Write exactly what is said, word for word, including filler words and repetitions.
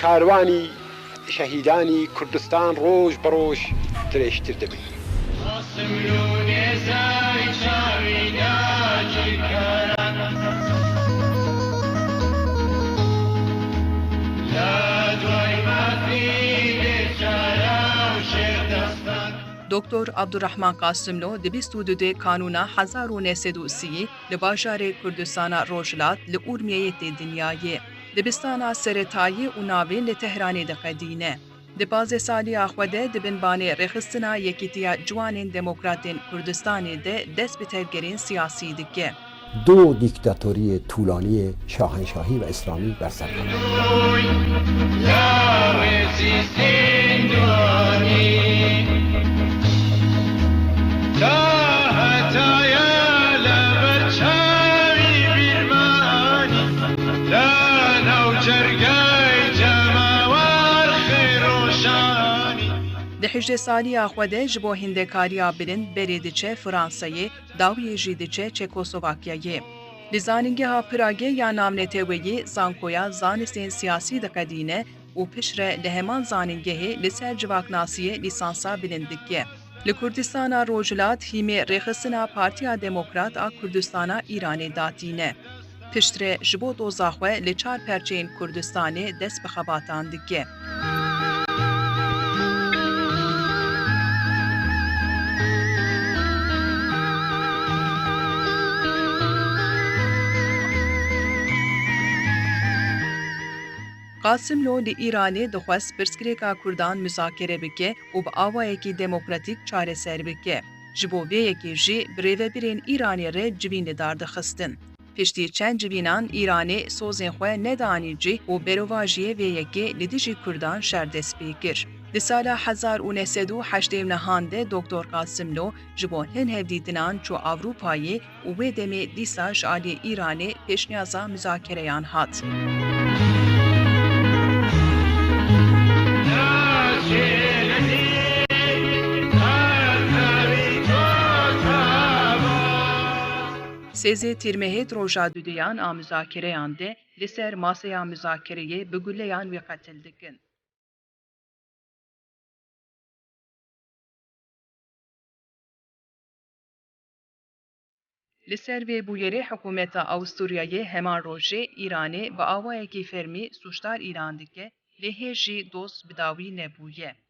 Karwanî şehîdanî Kurdistan roj bi roj dirêjtir dibin. Doktor Abdurrahman Qasimlo di bîst û du de Kanûna hezar û neh sed û sî li bajarê Kurdistana Rojhilat li Urmiyeyê tê dinyayê. Dibistana seretayî û navîn li Tehranê diqedîne. Di pazdeh saliya xwe de di bin banê Rêxistina Yekîtiya Ciwanên Demokratên Kurdistanê de dest bi tevgerên siyasî dike. دو دیکتاتۆرییە طولانییە شاهنشاهی و ئیسلامی بەرسەر کەوت. Di hejdeh saliya xwe de ji bo hîndekariya bilind berê diçe Fransayê, dawiyê jî diçe Çekoslovakyayê. Li Zanîngeha Pragê ya navneteweyî zankoya zanistên siyasî diqedîne û piştre li heman zanîngehê li ser civaknasiyê lîsansa bilind dike. Li Kurdistana Rojhilat hîmê rêxistina Partiya Demokrat a Kurdistana Îranê datîne. Piştre ji bo doza xwe li çar perçeyên Kurdistanê dest bi xebatan dike. Qasimlo li Îranê dixwest pirsgirêka Kurdan muzakere bike û bi awayekî demokratîk çareser bike. Ji bo vê yekê jî bi rêvebirên Îranê re civîn li dar dixistin. Piştî çend civînan Îranê sozên xwe nedanî cih û berovajiyê vê yekê li dijî Kurdan şer dest pê kir. Di sala hezar û neh sed û heştê û neh de Doktor Qasimlo ji bo hin hevdîtinan çû Ewropayê û wê demê dîsa ji aliyê Îranê pêşniyaza muzakereyan hat. Sêzê Tîrmehê di roja duduyan a muzakereyan de li ser maseya muzakereyê bi guleyan wî qetil dikin. Li ser vê bûyerê hikûmeta Awisturyayê heman rojê Îranê bi awayekî fermî sûcdar îlan dike, lê hê jî doz bi dawî nebûye.